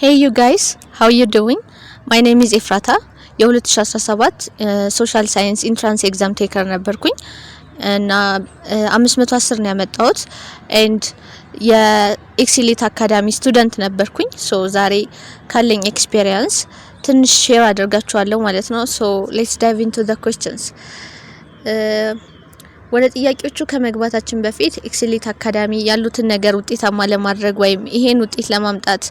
Hey you guys, how you doing? My name is ኤፍራታ። የ2017 social science entrance exam taker ነበርኩኝ እና 510 ነው ያመጣሁት and የ Excelite Academy student ነበርኩኝ። So ዛሬ ካለኝ experience ትንሽ share አደርጋችኋለሁ ማለት ነው። So let's dive into the questions። ወደ ጥያቄዎቹ ከመግባታችን በፊት Excelite Academy ያሉትን ነገር ውጤታማ ለማድረግ ወይም ይሄን ውጤት ለማምጣት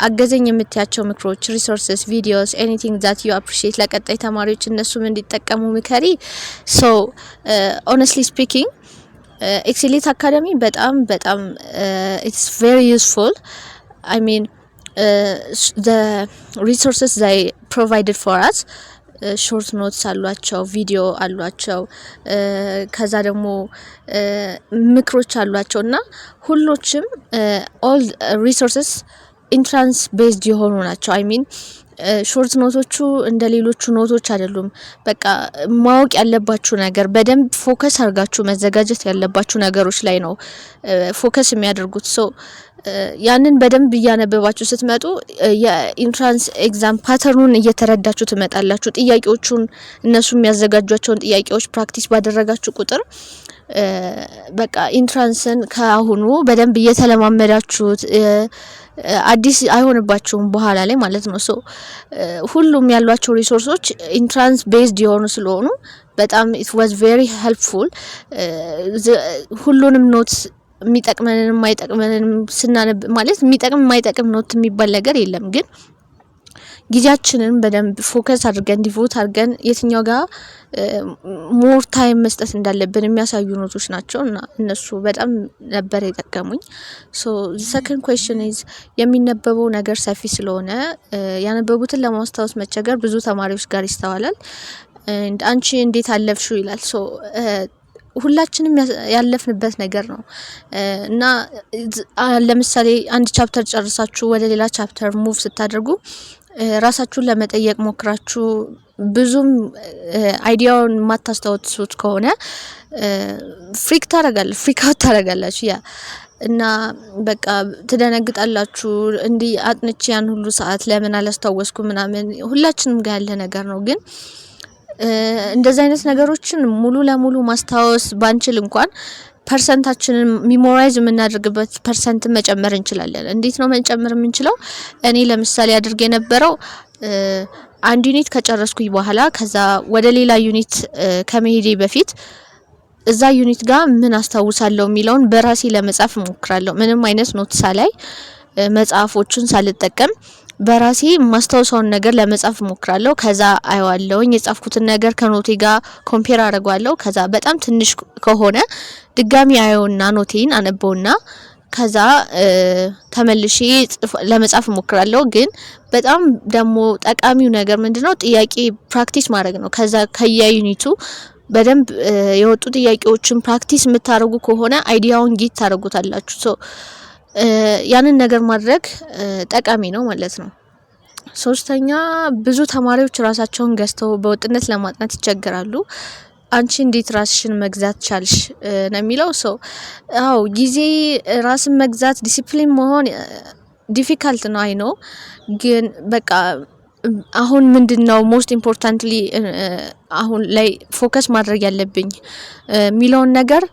አገዘኝ የምትያቸው ምክሮች፣ resources፣ videos፣ anything that you appreciate፣ ለቀጣይ ተማሪዎች እነሱም እንዲጠቀሙ ምከሪ። So honestly speaking, Excelite Academy በጣም በጣም it's very useful. I mean, the resources they provided for us, short notes አሏቸው፣ ቪዲዮ አሏቸው፣ ከዛ ደግሞ ምክሮች አሏቸው እና ሁሎችም all resources entrance based የሆኑ ናቸው። I mean, short note ኦቹ እንደ ሌሎቹ note ኦች አይደሉም። በቃ ማወቅ ያለባችሁ ነገር፣ በደንብ focus አድርጋችሁ መዘጋጀት ያለባችሁ ነገሮች ላይ ነው focus የሚያደርጉት። So ያንን በደንብ እያነበባችሁ ስትመጡ የ entrance exam pattern ኑን እየተረዳችሁ ትመጣላችሁ። ጥያቄዎቹን፣ እነሱ የሚያዘጋጇቸውን ጥያቄዎች practice ባደረጋችሁ ቁጥር በቃ entrance ን ከአሁኑ በደንብ እየተለማመዳችሁት አዲስ አይሆንባችሁም በኋላ ላይ ማለት ነው። So ሁሉም ያሏቸው resource ኦች entrance based የሆኑ ስለሆኑ በጣም it was very helpful። ሁሉንም note የሚጠቅመንን የማይጠቅመንን ስናነብ፣ ማለት የሚጠቅም የማይጠቅም note የሚባል ነገር የለም፣ ግን ጊዜያችንን በደንብ focus አድርገን፣ devote አድርገን የትኛው ጋር more time መስጠት እንዳለብን የሚያሳዩ note ኦች ናቸው እና እነሱ በጣም ነበር የጠቀሙኝ። So second question is የሚነበበው ነገር ሰፊ ስለሆነ ያነበቡትን ለማስታወስ መቸገር ብዙ ተማሪዎች ጋር ይስተዋላል። አንቺ እንዴት አለፍሽው ይላል። So ሁላችንም ያለፍንበት ነገር ነው እና ለምሳሌ አንድ chapter ጨርሳችሁ ወደ ሌላ chapter move ስታደርጉ ራሳችሁን ለመጠየቅ ሞክራችሁ ብዙም idea ውን የማታስታውሱት ከሆነ freak out ታደርጋላችሁ፣ yeah፣ እና በቃ ትደነግጣላችሁ። እንዲህ አጥንቼ ያን ሁሉ ሰዓት ለምን አላስታወስኩ ምናምን ሁላችንም ጋር ያለ ነገር ነው። ግን እንደዚህ አይነት ነገሮችን ሙሉ ለሙሉ ማስታወስ ባንችል እንኳን percent ኣችንን፣ memorize የምናደርግበት percent መጨመር እንችላለን። እንዴት ነው መጨመር የምንችለው? እኔ ለምሳሌ አድርግ የነበረው አንድ unit ከጨረስኩኝ በኋላ ከዛ ወደ ሌላ unit ከመሄዴ በፊት እዛ unit ጋር ምን አስታውሳለሁ የሚለውን በራሴ ለመጻፍ እሞክራለሁ። ምንም አይነት note ሳላይ፣ መጽሐፎቹን ሳልጠቀም በራሴ ማስታወሳውን ነገር ለመጻፍ እሞክራለሁ። ከዛ አየዋለሁኝ፣ የጻፍኩትን ነገር ከ note ኤ ጋር compare አደርገዋለሁ። ከዛ በጣም ትንሽ ከሆነ ድጋሚ አየውና note ኤን አነበውና ከዛ ተመልሼ ለመጻፍ እሞክራለሁ። ግን በጣም ደግሞ ጠቃሚው ነገር ምንድነው? ጥያቄ practice ማድረግ ነው። ከዛ ከየ unit ኡ በደንብ የወጡ ጥያቄዎችን practice የምታደርጉ ከሆነ idea ውን get ታደርጉታላችሁ። So ያንን ነገር ማድረግ ጠቃሚ ነው ማለት ነው። ሶስተኛ፣ ብዙ ተማሪዎች ራሳቸውን ገዝተው በወጥነት ለማጥናት ይቸገራሉ። አንቺ እንዴት ራስሽን መግዛት ቻልሽ ነው የሚለው። So አዎ፣ ጊዜ ራስን መግዛት፣ ዲሲፕሊን መሆን difficult ነው፣ I know። ግን በቃ አሁን ምንድነው most importantly አሁን ላይ focus ማድረግ ያለብኝ የሚለውን ነገር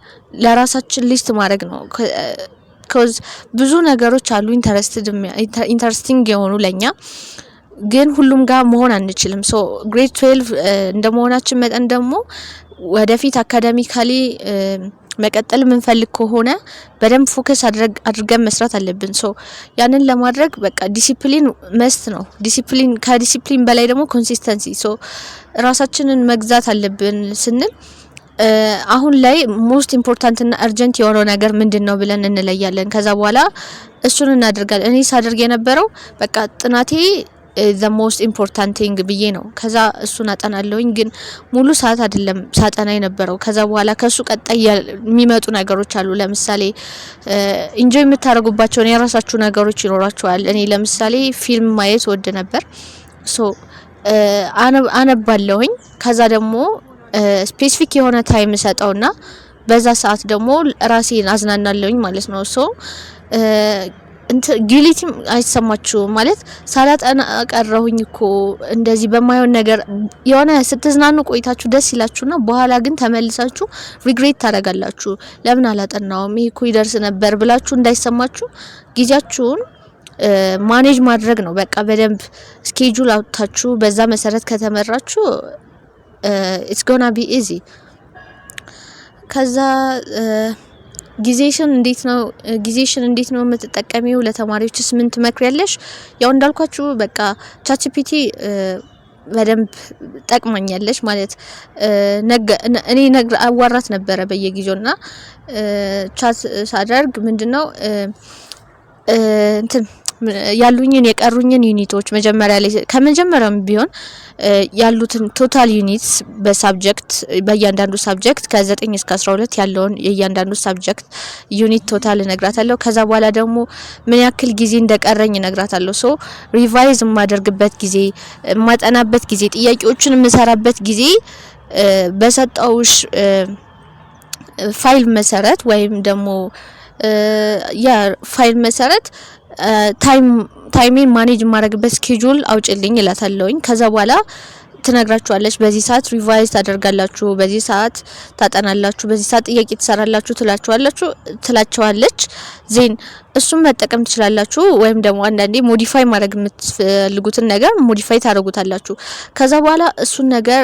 ለራሳችን list ማድረግ ነው። 'Cause ብዙ ነገሮች አሉ interesting የሆኑ ለኛ፣ ግን ሁሉም ጋር መሆን አንችልም። So grade 12 እንደመሆናችን መጠን ደግሞ ወደፊት academically መቀጠል የምንፈልግ ከሆነ በደንብ focus አድርገን መስራት አለብን። So ያንን ለማድረግ በቃ discipline must ነው። ዲሲፕሊን፣ ከ ዲሲፕሊን በላይ ደግሞ consistency። So ራሳችንን መግዛት አለብን ስንል አሁን ላይ most important እና urgent የሆነው ነገር ምንድን ነው ብለን እንለያለን። ከዛ በኋላ እሱን እናደርጋለን። እኔ ሳደርግ የነበረው በቃ ጥናቴ the most important thing ብዬ ነው። ከዛ እሱን አጠናለሁኝ፣ ግን ሙሉ ሰዓት አይደለም ሳጠና የነበረው። ከዛ በኋላ ከሱ ቀጣይ የሚመጡ ነገሮች አሉ። ለምሳሌ enjoy የምታደርጉባቸውን የራሳችሁ ነገሮች ይኖራችኋል። እኔ ለምሳሌ ፊልም ማየት እወድ ነበር። So አነባለሁኝ። ከዛ ደግሞ specific የሆነ time እሰጠውና በዛ ሰዓት ደግሞ ራሴን አዝናናለሁኝ ማለት ነው። So Guilty ም አይሰማችሁም። ማለት ሳላጠና ቀረሁኝ እኮ እንደዚህ በማይሆን ነገር የሆነ ስትዝናኑ ቆይታችሁ ደስ ይላችሁና በኋላ ግን ተመልሳችሁ regret ታደርጋላችሁ። ለምን አላጠናውም፣ ይሄ እኮ ይደርስ ነበር ብላችሁ እንዳይሰማችሁ ጊዜያችሁን manage ማድረግ ነው። በቃ በደንብ schedule አውጥታችሁ በዛ መሰረት ከተመራችሁ it's gonna be easy። ከዛ ጊዜሽን እንዴት ነው የምትጠቀሚው? ለተማሪዎችስ ምን ትመክሪያለሽ? ያው እንዳልኳችሁ በቃ ChatGPT በደንብ ጠቅማኛለች። ማለት እኔ ነግር አዋራት ነበረ በየጊዜውና chat ሳደርግ ምንድነው እንትን ያሉኝን የቀሩኝን unit ኦች መጀመሪያ ላይ ከመጀመሪያውም ቢሆን ያሉትን total units በ subject፣ በእያንዳንዱ subject ከ9 እስከ 12 ያለውን የእያንዳንዱ subject unit total እነግራታለሁ። ከዛ በኋላ ደግሞ ምን ያክል ጊዜ እንደቀረኝ እነግራታለሁ። So revise የማደርግበት ጊዜ፣ የማጠናበት ጊዜ፣ ጥያቄዎችን የምሰራበት ጊዜ በሰጠውሽ ፋይል መሰረት ወይም ደግሞ ያ ፋይል መሰረት time ኤን manage የማደርግበት schedule አውጭልኝ እላታለሁኝ። ከዛ በኋላ ትነግራችኋለች። በዚህ ሰዓት revise ታደርጋላችሁ፣ በዚህ ሰዓት ታጠናላችሁ፣ በዚህ ሰዓት ጥያቄ ትሰራላችሁ ትላቸዋለች። Then እሱን መጠቀም ትችላላችሁ። ወይም ደግሞ አንዳንዴ modify ማድረግ የምትፈልጉትን ነገር modify ታደርጉታላችሁ። ከዛ በኋላ እሱን ነገር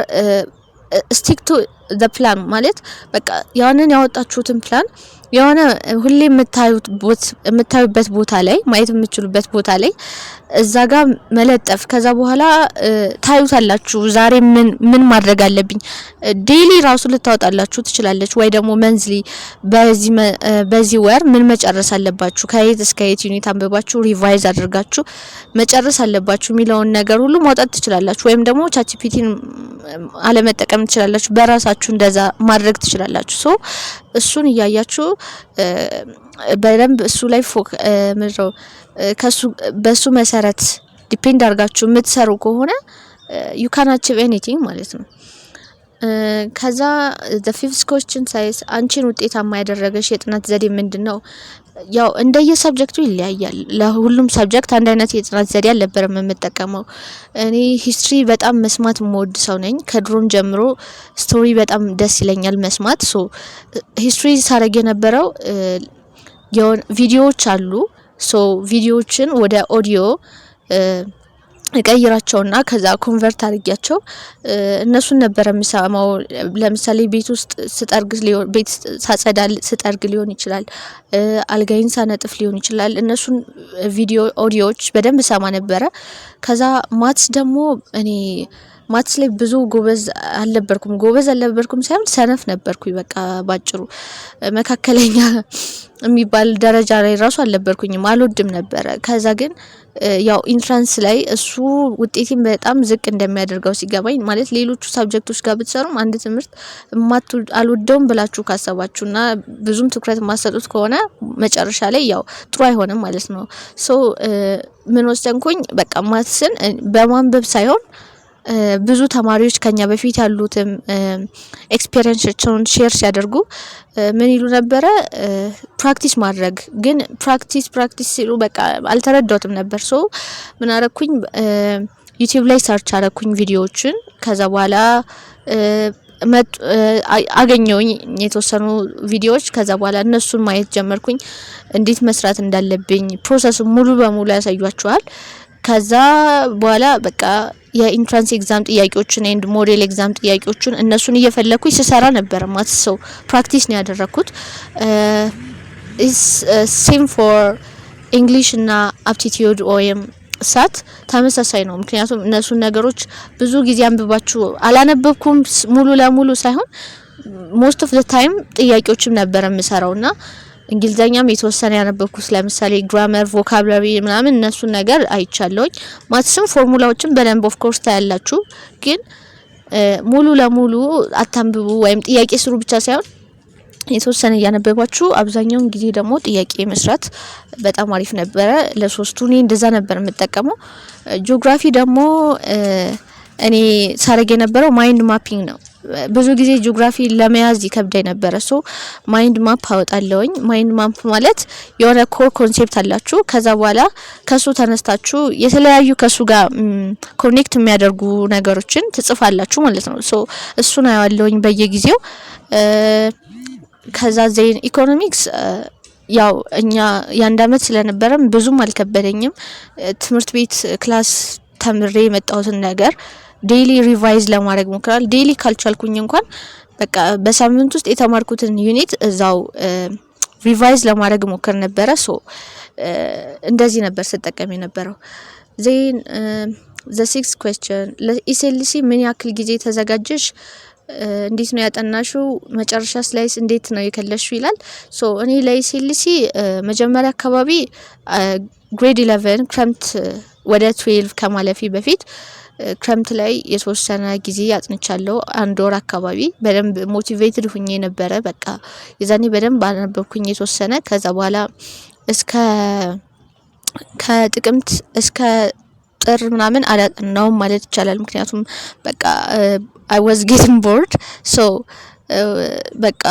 stick to the plan ማለት በቃ ያንን ያወጣችሁትን ፕላን የሆነ ሁሌ የምታዩበት ቦታ ላይ፣ ማየት የምትችሉበት ቦታ ላይ እዛ ጋር መለጠፍ። ከዛ በኋላ ታዩታላችሁ። ዛሬ ምን ምን ማድረግ አለብኝ daily ራሱ ልታወጣላችሁ ትችላለች። ወይ ደግሞ monthly በዚህ ወር ምን መጨረስ አለባችሁ፣ ከየት እስከ የት unit አንብባችሁ revise አድርጋችሁ መጨረስ አለባችሁ የሚለውን ነገር ሁሉ ማውጣት ትችላላችሁ። ወይም ደግሞ ChatGPT ን አለመጠቀም ትችላላችሁ። በራሳችሁ እንደዛ ማድረግ ትችላላችሁ። So እሱን እያያችሁ በደንብ እሱ ላይ ምንድነው ከሱ በሱ መሰረት depend አድርጋችሁ የምትሰሩ ከሆነ you can achieve anything ማለት ነው። ከዛ the fifth question says፣ አንቺን ውጤታማ ያደረገሽ የጥናት ዘዴ ምንድን ነው? ያው እንደየ subject ኡ ይለያያል። ለሁሉም subject አንድ አይነት የጥናት ዘዴ አልነበረም የምጠቀመው። እኔ history በጣም መስማት የምወድ ሰው ነኝ። ከድሮም ጀምሮ story በጣም ደስ ይለኛል መስማት። So history ሳረግ የነበረው ቪዲዮዎች አሉ። So ቪዲዮዎችን ወደ ኦዲዮ እቀይራቸውና ከዛ convert አድርጊያቸው እነሱን ነበር የምሰማው። ለምሳሌ ቤት ውስጥ ስጠርግ ሊሆን፣ ቤት ሳጸዳ ስጠርግ ሊሆን ይችላል፣ አልጋዬን ሳነጥፍ ሊሆን ይችላል። እነሱን ቪዲዮ ኦዲዮዎች በደንብ እሰማ ነበረ። ከዛ maths ደግሞ እኔ maths ላይ ብዙ ጎበዝ አልነበርኩም። ጎበዝ አልነበርኩም ሳይሆን ሰነፍ ነበርኩኝ። በቃ ባጭሩ መካከለኛ የሚባል ደረጃ ላይ ራሱ አልነበርኩኝም። አልወድም ነበረ። ከዛ ግን ያው entrance ላይ እሱ ውጤቴን በጣም ዝቅ እንደሚያደርገው ሲገባኝ፣ ማለት ሌሎቹ subject ኦች ጋር ብትሰሩም አንድ ትምህርት አልወደውም ብላችሁ ካሰባችሁና ብዙም ትኩረት የማትሰጡት ከሆነ መጨረሻ ላይ ያው ጥሩ አይሆንም ማለት ነው። So ምን ወሰንኩኝ? በቃ maths ን በማንበብ ሳይሆን ብዙ ተማሪዎች ከኛ በፊት ያሉትም experience ኣቸውን share ሲያደርጉ ምን ይሉ ነበረ? Practice ማድረግ። ግን practice practice ሲሉ በቃ አልተረዳሁትም ነበር። So ምን አረኩኝ? YouTube ላይ search አረኩኝ ቪዲዮዎችን። ከዛ በኋላ አገኘውኝ የተወሰኑ ቪዲዮዎች። ከዛ በኋላ እነሱን ማየት ጀመርኩኝ። እንዴት መስራት እንዳለብኝ process ኡ ሙሉ በሙሉ ያሳዩአችኋል። ከዛ በኋላ በቃ የ entrance exam ጥያቄዎችን and model exam ጥያቄዎችን እነሱን እየፈለኩኝ ስሰራ ነበር። Maths so practice ነው ያደረኩት። Same for English እና aptitude ወይም SAT ተመሳሳይ ነው። ምክንያቱም እነሱን ነገሮች ብዙ ጊዜ አንብባችሁ አላነበብኩም ሙሉ ለሙሉ ሳይሆን most of the time ጥያቄዎችም ነበር የምሰራው እና እንግሊዘኛም የተወሰነ ያነበብኩት ለምሳሌ grammar፣ vocabulary ምናምን እነሱን ነገር አይቻለሁኝ። Maths ም formula ዎችን በደንብ of course ታያላችሁ፣ ግን ሙሉ ለሙሉ አታንብቡ ወይም ጥያቄ ስሩ ብቻ ሳይሆን የተወሰነ እያነበባችሁ አብዛኛውን ጊዜ ደግሞ ጥያቄ መስራት በጣም አሪፍ ነበረ። ለሶስቱ እኔ እንደዛ ነበር የምጠቀመው። ጂኦግራፊ ደግሞ እኔ ሳረግ የነበረው mind mapping ነው። ብዙ ጊዜ ጂኦግራፊ ለመያዝ ይከብደኝ ነበረ። So mind map አወጣለሁኝ። Mind map ማለት የሆነ core concept አላችሁ። ከዛ በኋላ ከሱ ተነስታችሁ የተለያዩ ከሱ ጋር connect የሚያደርጉ ነገሮችን ትጽፋላችሁ ማለት ነው። So እሱን አየዋለሁኝ በየጊዜው። ከዛ then economics ያው እኛ የአንድ አመት ስለነበረም ብዙም አልከበደኝም። ትምህርት ቤት class ተምሬ የመጣሁትን ነገር daily revise ለማድረግ ሞክራለሁ። Daily ካልቻልኩኝ እንኳን በቃ በሳምንት ውስጥ የተማርኩትን unit እዛው revise ለማድረግ ሞክር ነበረ። So እንደዚህ ነበር ስጠቀም የነበረው። Then the sixth question፣ ለ ESLCE ምን ያክል ጊዜ ተዘጋጀሽ? እንዴት ነው ያጠናሽው? መጨረሻስ ላይስ እንዴት ነው የከለሽው? ይላል። So እኔ ለ ESLCE መጀመሪያ አካባቢ grade 11 ክረምት ወደ 12 ከማለፌ በፊት ክረምት ላይ የተወሰነ ጊዜ አጥንቻለሁ። አንድ ወር አካባቢ በደንብ motivated ሁኜ ነበረ። በቃ የዛኔ በደንብ አነበብኩኝ የተወሰነ። ከዛ በኋላ እስከ ከጥቅምት እስከ ጥር ምናምን አላጠናውም ማለት ይቻላል። ምክንያቱም በቃ I was getting bored፣ so በቃ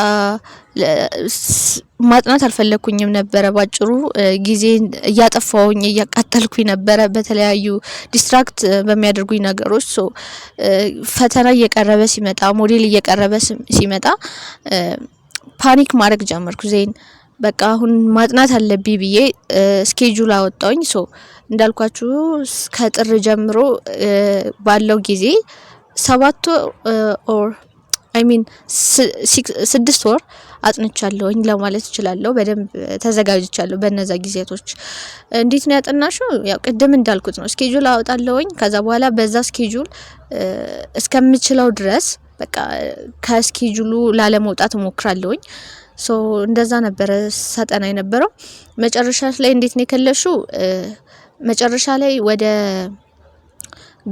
ማጥናት አልፈለግኩኝም ነበረ። ባጭሩ ጊዜ እያጠፋውኝ እያቃጠልኩኝ ነበረ በተለያዩ distract በሚያደርጉኝ ነገሮች። So ፈተና እየቀረበ ሲመጣ፣ ሞዴል እየቀረበ ሲመጣ panic ማድረግ ጀመርኩ። Then በቃ አሁን ማጥናት አለብኝ ብዬ schedule አወጣውኝ። So እንዳልኳችሁ ከጥር ጀምሮ ባለው ጊዜ 7 or I mean 6 ወር አጥንቻለሁኝ ለማለት እችላለሁ። በደንብ ተዘጋጅቻለሁ በእነዛ ጊዜያቶች። እንዴት ነው ያጠናሽው? ያው ቅድም እንዳልኩት ነው። Schedule አወጣለሁኝ። ከዛ በኋላ በዛ schedule እስከምችለው ድረስ በቃ ከ schedule ኡ ላለመውጣት እሞክራለሁኝ። So እንደዛ ነበረ ሳጠና የነበረው። መጨረሻ ላይ እንዴት ነው የከለሽው? መጨረሻ ላይ ወደ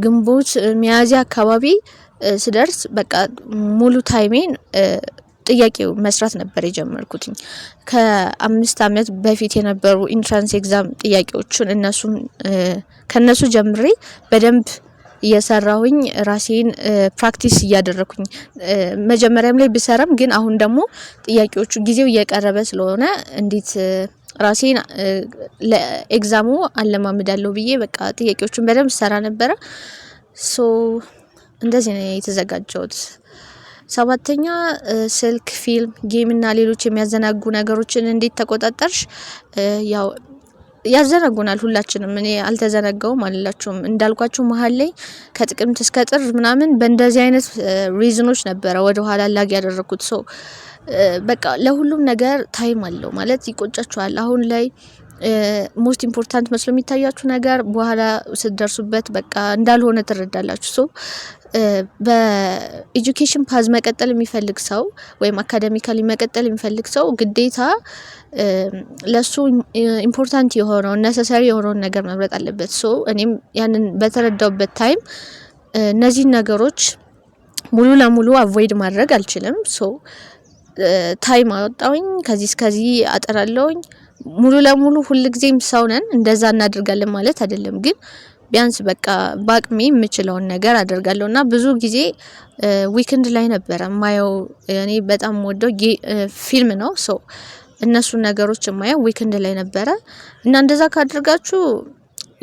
ግንቦት ሚያዝያ አካባቢ ስደርስ በቃ ሙሉ time ኤን ጥያቄው መስራት ነበር የጀመርኩትኝ። ከ5 አመት በፊት የነበሩ entrance exam ጥያቄዎችን እነሱን ከነሱ ጀምሬ በደንብ እየሰራሁኝ ራሴን practice እያደረኩኝ፣ መጀመሪያም ላይ ብሰራም ግን አሁን ደግሞ ጥያቄዎቹ ጊዜው እየቀረበ ስለሆነ እንዴት ራሴን ለ exam ኡ አለማምዳለሁ ብዬ በቃ ጥያቄዎቹን በደንብ ሰራ ነበረ። So እንደዚህ ነው የተዘጋጀሁት። ሰባተኛ፣ ስልክ፣ ፊልም፣ game እና ሌሎች የሚያዘናጉ ነገሮችን እንዴት ተቆጣጠርሽ? ያው ያዘናጉናል ሁላችንም። እኔ አልተዘናጋውም አልላችሁም። እንዳልኳችሁ መሀል ላይ ከጥቅምት እስከ ጥር ምናምን በእንደዚህ አይነት reason ኦች ነበረ ወደ ኋላ lag ያደረኩት። So በቃ ለሁሉም ነገር time አለው ማለት ይቆጫችኋል። አሁን ላይ most important መስሎ የሚታያችሁ ነገር በኋላ ስትደርሱበት በቃ እንዳልሆነ ትረዳላችሁ። So በ education path መቀጠል የሚፈልግ ሰው ወይም academically መቀጠል የሚፈልግ ሰው ግዴታ ለሱ important የሆነውን፣ necessary የሆነውን ነገር መምረጥ አለበት። So እኔም ያንን በተረዳውበት time እነዚህን ነገሮች ሙሉ ለሙሉ avoid ማድረግ አልችልም። So time አወጣሁኝ፣ ከዚህ እስከዚህ አጠናለሁኝ። ሙሉ ለሙሉ ሁልጊዜም ሰው ነን እንደዛ እናደርጋለን ማለት አይደለም፣ ግን ቢያንስ በቃ በአቅሜ የምችለውን ነገር አደርጋለሁ። እና ብዙ ጊዜ weekend ላይ ነበረ የማየው። እኔ በጣም የምወደው ፊልም ነው። So እነሱን ነገሮች የማየው weekend ላይ ነበረ። እና እንደዛ ካደርጋችሁ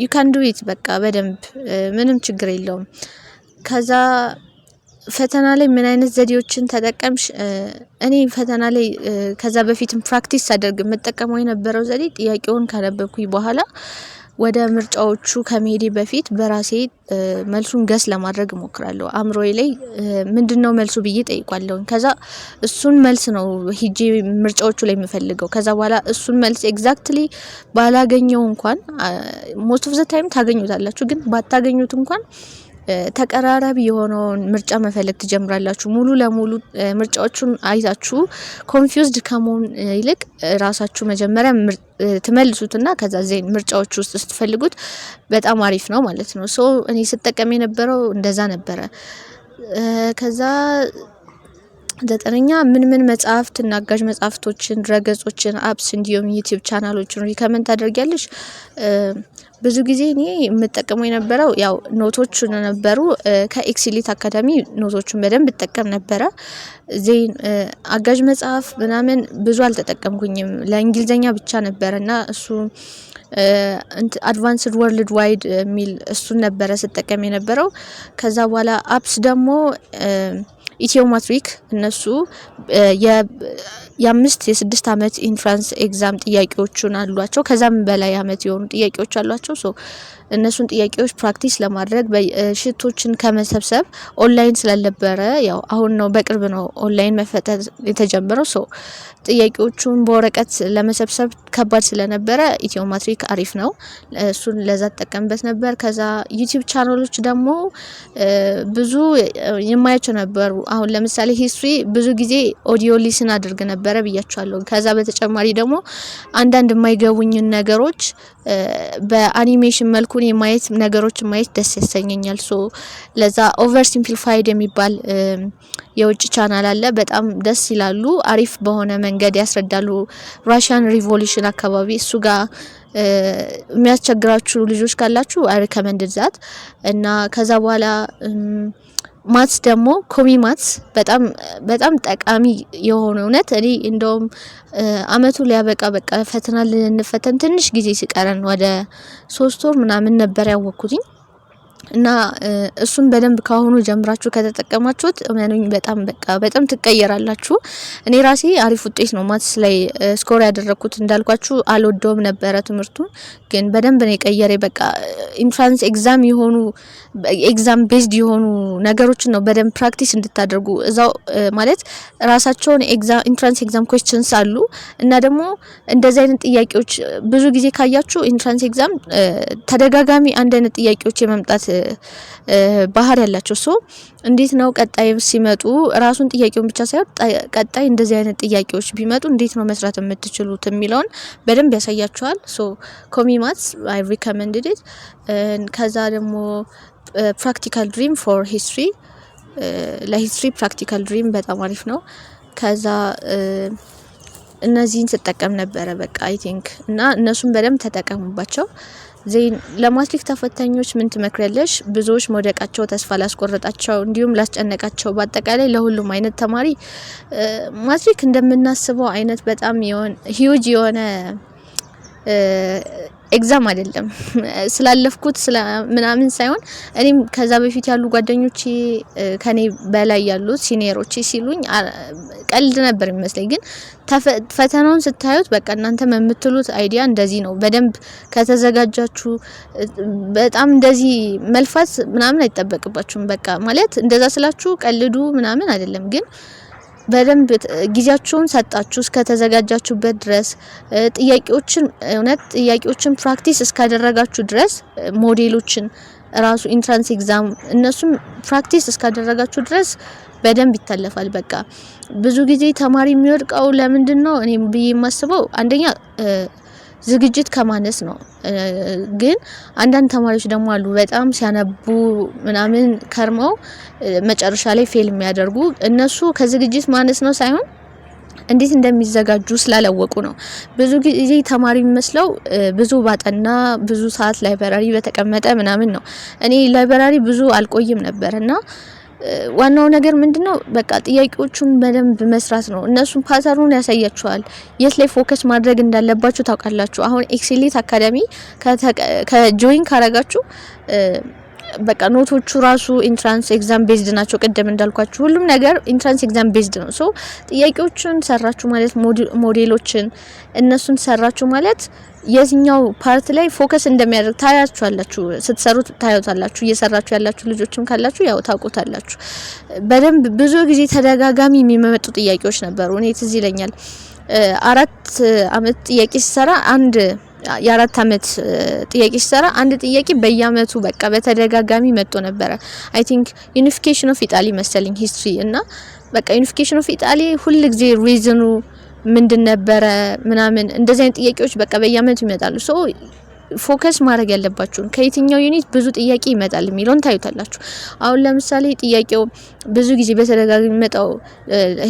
you can do it፣ በቃ በደንብ ምንም ችግር የለውም። ከዛ ፈተና ላይ ምን አይነት ዘዴዎችን ተጠቀምሽ? እኔ ፈተና ላይ ከዛ በፊትም practice ሳደርግ የምጠቀመው የነበረው ዘዴ ጥያቄውን ካነበብኩኝ በኋላ ወደ ምርጫዎቹ ከመሄዴ በፊት በራሴ መልሱን guess ለማድረግ እሞክራለሁ። አእምሮዬ ላይ ምንድነው መልሱ ብዬ እጠይቃለሁኝ። ከዛ እሱን መልስ ነው ሄጄ ምርጫዎቹ ላይ የምፈልገው። ከዛ በኋላ እሱን መልስ exactly ባላገኘው እንኳን፣ most of the time ታገኙታላችሁ፣ ግን ባታገኙት እንኳን ተቀራራቢ የሆነውን ምርጫ መፈለግ ትጀምራላችሁ። ሙሉ ለሙሉ ምርጫዎቹን አይታችሁ confused ከመሆን ይልቅ ራሳችሁ መጀመሪያ ትመልሱትና ከዛ then ምርጫዎቹ ውስጥ ስትፈልጉት በጣም አሪፍ ነው ማለት ነው። So እኔ ስጠቀም የነበረው እንደዛ ነበረ። ከዛ ዘጠነኛ፣ ምን ምን መጽሐፍት እና አጋዥ መጽሐፍቶችን፣ ድረገጾችን፣ apps እንዲሁም YouTube ቻናሎችን recommend ታደርጊያለሽ? ብዙ ጊዜ እኔ የምጠቀመው የነበረው ያው note ኦቹን ነበሩ። ከ Excelite Academy note ኦቹን በደንብ እጠቀም ነበረ። Then አጋዥ መጽሐፍ ምናምን ብዙ አልተጠቀምኩኝም። ለእንግሊዘኛ ብቻ ነበረ እና እሱ Advanced Worldwide የሚል እሱን ነበረ ስጠቀም የነበረው። ከዛ በኋላ apps ደግሞ ኢትዮ ማትሪክ፣ እነሱ የ5 የ6 አመት entrance exam ጥያቄዎቹን አሏቸው። ከዛም በላይ አመት የሆኑ ጥያቄዎች አሏቸው። So እነሱን ጥያቄዎች practice ለማድረግ sheet ኦችን ከመሰብሰብ፣ ኦንላይን ስላልነበረ፣ ያው አሁን ነው፣ በቅርብ ነው ኦንላይን መፈተን የተጀመረው። So ጥያቄዎቹን በወረቀት ለመሰብሰብ ከባድ ስለነበረ ኢትዮ ማትሪክ አሪፍ ነው። እሱን ለዛ እጠቀምበት ነበር። ከዛ YouTube ቻናሎች ደግሞ ብዙ የማያቸው ነበሩ። አሁን ለምሳሌ history ብዙ ጊዜ audio listen አድርግ ነበረ ብያችኋለሁ። ከዛ በተጨማሪ ደግሞ አንዳንድ የማይገቡኝን ነገሮች በአኒሜሽን መልኩ የማየት ነገሮችን ማየት ደስ ያሰኘኛል። So ለዛ Oversimplified የሚባል የውጭ ቻናል አለ። በጣም ደስ ይላሉ። አሪፍ በሆነ መንገድ ያስረዳሉ። Russian Revolution አካባቢ እሱ ጋር የሚያስቸግራችሁ ልጆች ካላችሁ I recommend that። እና ከዛ በኋላ maths ደግሞ ኮሚ maths በጣም በጣም ጠቃሚ የሆነ፣ እውነት እኔ እንደውም አመቱ ሊያበቃ፣ በቃ ፈተና ልንፈተን ትንሽ ጊዜ ሲቀረን፣ ወደ 3 ወር ምናምን ነበር ያወቅኩትኝ። እና እሱን በደንብ ካሁኑ ጀምራችሁ ከተጠቀማችሁት እመኑኝ በጣም በቃ በጣም ትቀየራላችሁ። እኔ ራሴ አሪፍ ውጤት ነው maths ላይ score ያደረግኩት። እንዳልኳችሁ አልወደውም ነበረ ትምህርቱን፣ ግን በደንብ ነው የቀየረኝ። በቃ entrance exam የሆኑ፣ exam based የሆኑ ነገሮችን ነው በደንብ practice እንድታደርጉ እዛው ማለት ራሳቸውን entrance exam questions አሉ። እና ደግሞ እንደዚህ አይነት ጥያቄዎች ብዙ ጊዜ ካያችሁ entrance exam ተደጋጋሚ አንድ አይነት ጥያቄዎች የመምጣት ባህሪ ያላቸው፣ so እንዴት ነው ቀጣይ ሲመጡ ራሱን ጥያቄውን ብቻ ሳይሆን ቀጣይ እንደዚህ አይነት ጥያቄዎች ቢመጡ እንዴት ነው መስራት የምትችሉት የሚለውን በደንብ ያሳያችኋል። So ኮሚ maths I recommended it። ከዛ ደግሞ Practical Dream for history፣ ለ history Practical Dream በጣም አሪፍ ነው። ከዛ እነዚህን ስጠቀም ነበረ በቃ I think እና እነሱን በደንብ ተጠቀሙባቸው። Then ለማትሪክ ተፈታኞች ምን ትመክሪያለሽ? ብዙዎች መውደቃቸው ተስፋ ላስቆረጣቸው እንዲሁም ላስጨነቃቸው፣ በአጠቃላይ ለሁሉም አይነት ተማሪ። ማትሪክ እንደምናስበው አይነት በጣም የሆነ huge የሆነ exam አይደለም። ስላለፍኩት ስለ ምናምን ሳይሆን እኔም ከዛ በፊት ያሉ ጓደኞቼ፣ ከኔ በላይ ያሉት senior ኦቼ ሲሉኝ ቀልድ ነበር የሚመስለኝ። ግን ፈተናውን ስታዩት በቃ እናንተም የምትሉት idea እንደዚህ ነው። በደንብ ከተዘጋጃችሁ በጣም እንደዚህ መልፋት ምናምን አይጠበቅባችሁም። በቃ ማለት እንደዛ ስላችሁ ቀልዱ ምናምን አይደለም፣ ግን በደንብ ጊዜያችሁን ሰጣችሁ እስከተዘጋጃችሁበት ድረስ፣ ጥያቄዎችን፣ እውነት ጥያቄዎችን practice እስካደረጋችሁ ድረስ፣ ሞዴሎችን ራሱ entrance exam እነሱም practice እስካደረጋችሁ ድረስ በደንብ ይታለፋል። በቃ ብዙ ጊዜ ተማሪ የሚወድቀው ለምንድን ነው እኔ ብዬ የማስበው አንደኛ ዝግጅት ከማነስ ነው። ግን አንዳንድ ተማሪዎች ደግሞ አሉ፣ በጣም ሲያነቡ ምናምን ከርመው መጨረሻ ላይ fail የሚያደርጉ። እነሱ ከዝግጅት ማነስ ነው ሳይሆን እንዴት እንደሚዘጋጁ ስላላወቁ ነው። ብዙ ጊዜ ተማሪ የሚመስለው ብዙ ባጠና፣ ብዙ ሰዓት library በተቀመጠ ምናምን ነው። እኔ library ብዙ አልቆይም ነበር። እና ዋናው ነገር ምንድነው? በቃ ጥያቄዎቹን በደንብ መስራት ነው። እነሱን pattern ኡን ያሳያችኋል። የት ላይ focus ማድረግ እንዳለባችሁ ታውቃላችሁ። አሁን Excelite Academy ከ join ካረጋችሁ በቃ note ኦቹ ራሱ entrance exam based ናቸው። ቅድም እንዳልኳችሁ ሁሉም ነገር entrance exam based ነው። So ጥያቄዎቹን ሰራችሁ ማለት፣ ሞዴሎችን እነሱን ሰራችሁ ማለት የትኛው part ላይ focus እንደሚያደርግ ታያችኋላችሁ። ስትሰሩት ታዩታላችሁ። እየሰራችሁ ያላችሁ ልጆችም ካላችሁ ያው ታውቁታላችሁ። በደንብ ብዙ ጊዜ ተደጋጋሚ የሚመጡ ጥያቄዎች ነበሩ። እኔ ትዝ ይለኛል 4 አመት ጥያቄ ሲሰራ፣ አንድ የ4 አመት ጥያቄ ሲሰራ አንድ ጥያቄ በየአመቱ በቃ በተደጋጋሚ መጥቶ ነበረ። I think unification of Italy መሰለኝ history። እና በቃ unification of Italy ሁል ጊዜ reason ኡ ምንድን ነበረ ምናምን እንደዚህ አይነት ጥያቄዎች በቃ በየአመቱ ይመጣሉ። So Focus ማድረግ ያለባችሁን፣ ከየትኛው unit ብዙ ጥያቄ ይመጣል የሚለውን ታዩታላችሁ። አሁን ለምሳሌ ጥያቄው ብዙ ጊዜ በተደጋጋሚ የሚመጣው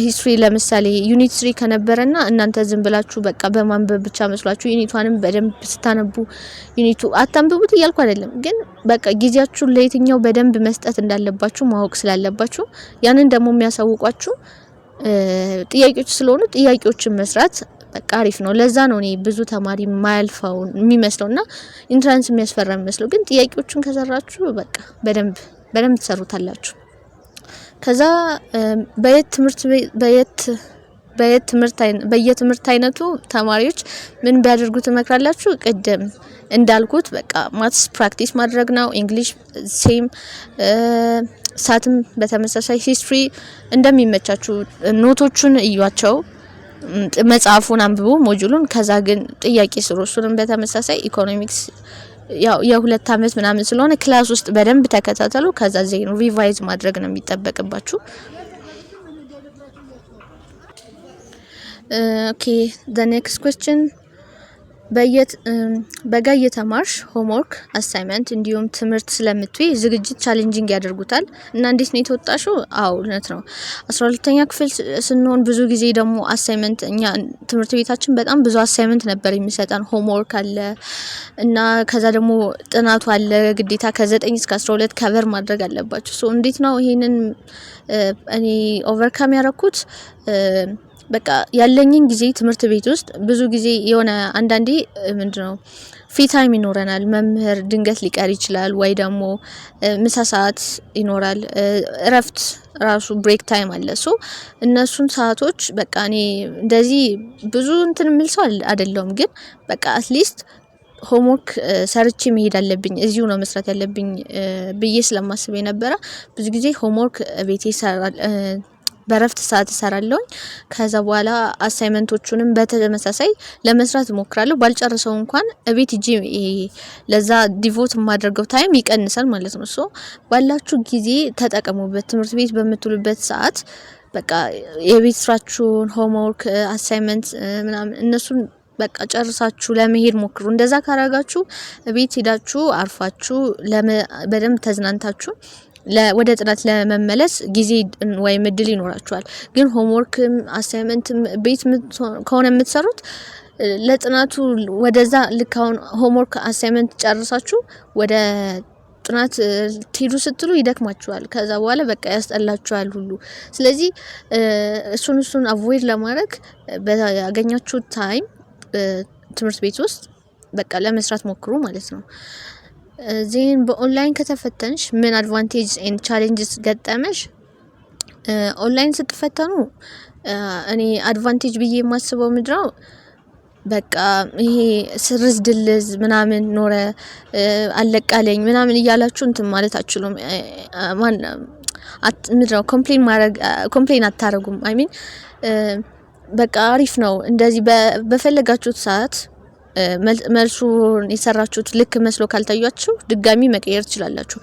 history ለምሳሌ unit 3 ከነበረና እናንተ ዝም ብላችሁ በቃ በማንበብ ብቻ መስሏችሁ unit 1ንም በደንብ ስታነቡ፣ unit 2 አታንብቡት እያልኩ አይደለም፣ ግን በቃ ጊዜያችሁን ለየትኛው በደንብ መስጠት እንዳለባችሁ ማወቅ ስላለባችሁ፣ ያንን ደግሞ የሚያሳውቋችሁ ጥያቄዎች ስለሆኑ ጥያቄዎችን መስራት በቃ አሪፍ ነው። ለዛ ነው እኔ ብዙ ተማሪ የማያልፈው የሚመስለውና entrance የሚያስፈራ የሚመስለው። ግን ጥያቄዎቹን ከሰራችሁ በቃ በደንብ በደንብ ትሰሩታላችሁ። ከዛ በየት ትምህርት በየት በየት ትምህርት በየትምህርት አይነቱ ተማሪዎች ምን ቢያደርጉ ትመክራላችሁ? ቅድም እንዳልኩት በቃ maths practice ማድረግ ነው። English same፣ SATም በተመሳሳይ፣ history እንደሚመቻችሁ noteኦቹን እዩዋቸው፣ መጽሐፉን አንብቡ፣ moduleኡን። ከዛ ግን ጥያቄ ስሩ። እሱንም በተመሳሳይ ኢኮኖሚክስ ያው የ2 አመት ምናምን ስለሆነ class ውስጥ በደንብ ተከታተሉ። ከዛ then revise ማድረግ ነው የሚጠበቅባችሁ። Okay, the next question: በየት በጋ እየተማርሽ homework፣ assignment እንዲሁም ትምህርት ስለምትይ ዝግጅት challenging ያደርጉታል እና እንዴት ነው የተወጣሽው? አዎ፣ እውነት ነው። 12ኛ ክፍል ስንሆን ብዙ ጊዜ ደግሞ assignment፣ እኛ ትምህርት ቤታችን በጣም ብዙ assignment ነበር የሚሰጠን። Homework አለ እና ከዛ ደግሞ ጥናቱ አለ፣ ግዴታ ከ9 እስከ 12 cover ማድረግ አለባችሁ። So እንዴት ነው ይሄንን እኔ overcome ያረኩት? በቃ ያለኝን ጊዜ ትምህርት ቤት ውስጥ ብዙ ጊዜ የሆነ አንዳንዴ ምንድነው free time ይኖረናል። መምህር ድንገት ሊቀር ይችላል ወይ ደግሞ ምሳ ሰዓት ይኖራል። እረፍት ራሱ break time አለ። So እነሱን ሰአቶች በቃ እኔ እንደዚህ ብዙ እንትን የምል ሰው አይደለሁም፣ ግን በቃ at least homework ሰርቼ መሄድ አለብኝ፣ እዚሁ ነው መስራት ያለብኝ ብዬ ስለማስብ የነበረ ብዙ ጊዜ homework ቤቴ በእረፍት ሰዓት እሰራለሁኝ። ከዛ በኋላ assignmentኦቹንም በተመሳሳይ ለመስራት እሞክራለሁ። ባልጨርሰው እንኳን እቤት ሄጄ ለዛ devote የማደርገው time ይቀንሳል ማለት ነው። So ባላችሁ ጊዜ ተጠቀሙበት። ትምህርት ቤት በምትውሉበት ሰዓት በቃ የቤት ስራችሁን፣ homework፣ assignment ምናምን እነሱን በቃ ጨርሳችሁ ለመሄድ ሞክሩ። እንደዛ ካረጋችሁ ቤት ሄዳችሁ አርፋችሁ በደንብ ተዝናንታችሁ ወደ ጥናት ለመመለስ ጊዜ ወይም እድል ይኖራችኋል። ግን homeworkም assignmentም ቤት ከሆነ የምትሰሩት ለጥናቱ ወደዛ ልክ አሁን homework፣ assignment ጨርሳችሁ ወደ ጥናት ትሄዱ ስትሉ ይደክማችኋል። ከዛ በኋላ በቃ ያስጠላችኋል ሁሉ። ስለዚህ እሱን avoid ለማድረግ ባገኛችሁት time ትምህርት ቤት ውስጥ በቃ ለመስራት ሞክሩ ማለት ነው። Then በ ኦንላይን ከተፈተንሽ ምን advantage and challenges ገጠመሽ? ኦንላይን ስትፈተኑ እኔ advantage ብዬ የማስበው ምንድነው፣ በቃ ይሄ ስርዝ ድልዝ ምናምን ኖረ አለቃለኝ ምናምን እያላችሁ እንትን ማለት አትችሉም። ማን ምንድነው complain ማድረግ፣ complain አታረጉም። I mean በቃ አሪፍ ነው። እንደዚህ በፈለጋችሁት ሰዓት መልሱን የሰራችሁት ልክ መስሎ ካልታያችሁ ድጋሚ መቀየር ትችላላችሁ።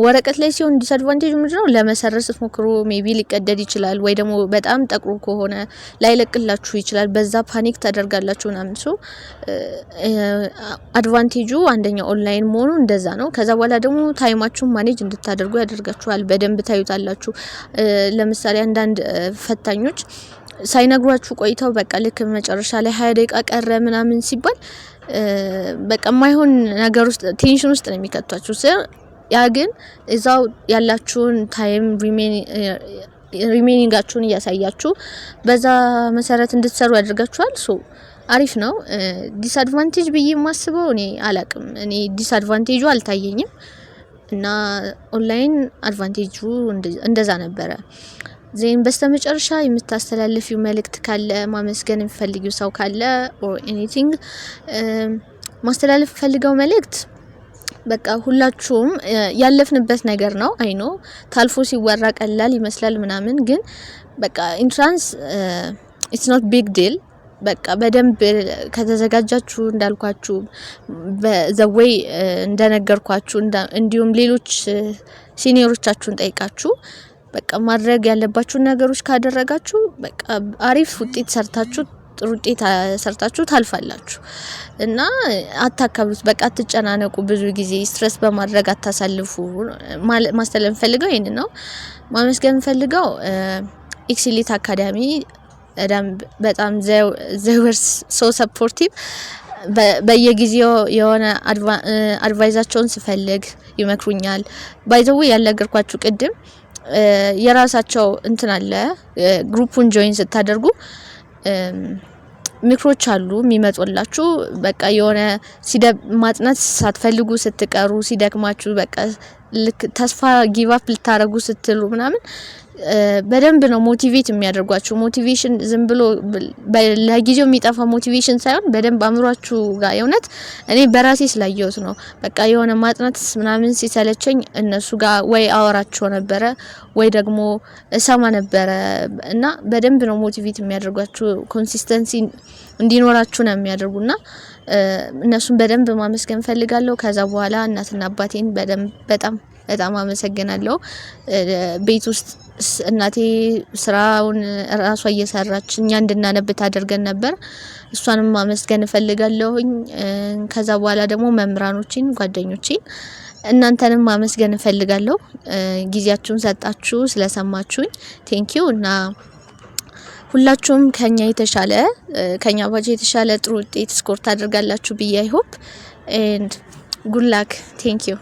ወረቀት ላይ ሲሆን disadvantage ምንድነው? ለመሰረዝ ስትሞክሩ maybe ሊቀደድ ይችላል፣ ወይ ደግሞ በጣም ጠቁሮ ከሆነ ላይለቅላችሁ ይችላል። በዛ panic ታደርጋላችሁ ምናምን። So advantageኡ አንደኛው ኦንላይን መሆኑ እንደዛ ነው። ከዛ በኋላ ደግሞ timeኣችሁን manage እንድታደርጉ ያደርጋችኋል። በደንብ ታዩታላችሁ። ለምሳሌ አንዳንድ ፈታኞች ሳይነግሯችሁ ቆይተው በቃ ልክ መጨረሻ ላይ 20 ደቂቃ ቀረ ምናምን ሲባል በቃ የማይሆን ነገር ውስጥ፣ tension ውስጥ ነው የሚከቷችሁ። ያ ግን እዛው ያላችሁን time remainingኣችሁን እያሳያችሁ በዛ መሰረት እንድትሰሩ ያደርጋችኋል። So አሪፍ ነው። Disadvantage ብዬ የማስበው እኔ አላቅም። እኔ disadvantageኡ አልታየኝም እና online advantageኡ እንደዛ ነበረ። Then በስተመጨረሻ የምታስተላልፊው መልእክት ካለ፣ ማመስገን የምትፈልጊው ሰው ካለ or anything? ማስተላለፍ የምፈልገው መልእክት በቃ ሁላችሁም ያለፍንበት ነገር ነው። I know ታልፎ ሲወራ ቀላል ይመስላል ምናምን፣ ግን በቃ entrance it's not big deal። በቃ በደንብ ከተዘጋጃችሁ፣ እንዳልኳችሁ በ the way እንደነገርኳችሁ፣ እንዲሁም ሌሎች seniorኦቻችሁን ጠይቃችሁ በቃ ማድረግ ያለባችሁን ነገሮች ካደረጋችሁ በቃ አሪፍ ውጤት ሰርታችሁ ጥሩ ውጤት ሰርታችሁ ታልፋላችሁ። እና አታካብዱት፣ በቃ አትጨናነቁ። ብዙ ጊዜ stress በማድረግ አታሳልፉ። ማስተላለፍ የምፈልገው ይህንን ነው። ማመስገን የምፈልገው Excelite Academy በጣም they were so supportive። በየጊዜው የሆነ advice ኣቸውን ስፈልግ ይመክሩኛል። By the way፣ ያልነገርኳችሁ ቅድም የራሳቸው እንትን አለ። Group ኡን join ስታደርጉ ምክሮች አሉ የሚመጡላችሁ። በቃ የሆነ ማጥናት ሳትፈልጉ ስትቀሩ፣ ሲደክማችሁ፣ በቃ ልክ ተስፋ give up ልታረጉ ስትሉ ምናምን በደንብ ነው motivate የሚያደርጓችሁ። Motivation ዝም ብሎ ለጊዜው የሚጠፋ motivation ሳይሆን በደንብ አእምሯችሁ ጋር፣ የእውነት እኔ በራሴ ስላየሁት ነው። በቃ የሆነ ማጥናት ምናምን ሲሰለቸኝ እነሱ ጋር ወይ አወራቸው ነበረ ወይ ደግሞ እሰማ ነበረ እና በደንብ ነው motivate የሚያደርጓችሁ። Consistency እንዲኖራችሁ ነው የሚያደርጉና እነሱን በደንብ ማመስገን ፈልጋለሁ። ከዛ በኋላ እናትና አባቴን በደንብ በጣም በጣም አመሰግናለሁ። ቤት ውስጥ እናቴ ስራውን ራሷ እየሰራች እኛ እንድናነብ ታደርገን ነበር። እሷንም ማመስገን እፈልጋለሁኝ። ከዛ በኋላ ደግሞ መምህራኖቼን፣ ጓደኞቼን፣ እናንተንም ማመስገን እፈልጋለሁ። ጊዜያችሁን ሰጣችሁ ስለሰማችሁኝ thank you። እና ሁላችሁም ከኛ batch የተሻለ ጥሩ ውጤት score ታደርጋላችሁ ብዬ I hope and good luck. Thank you.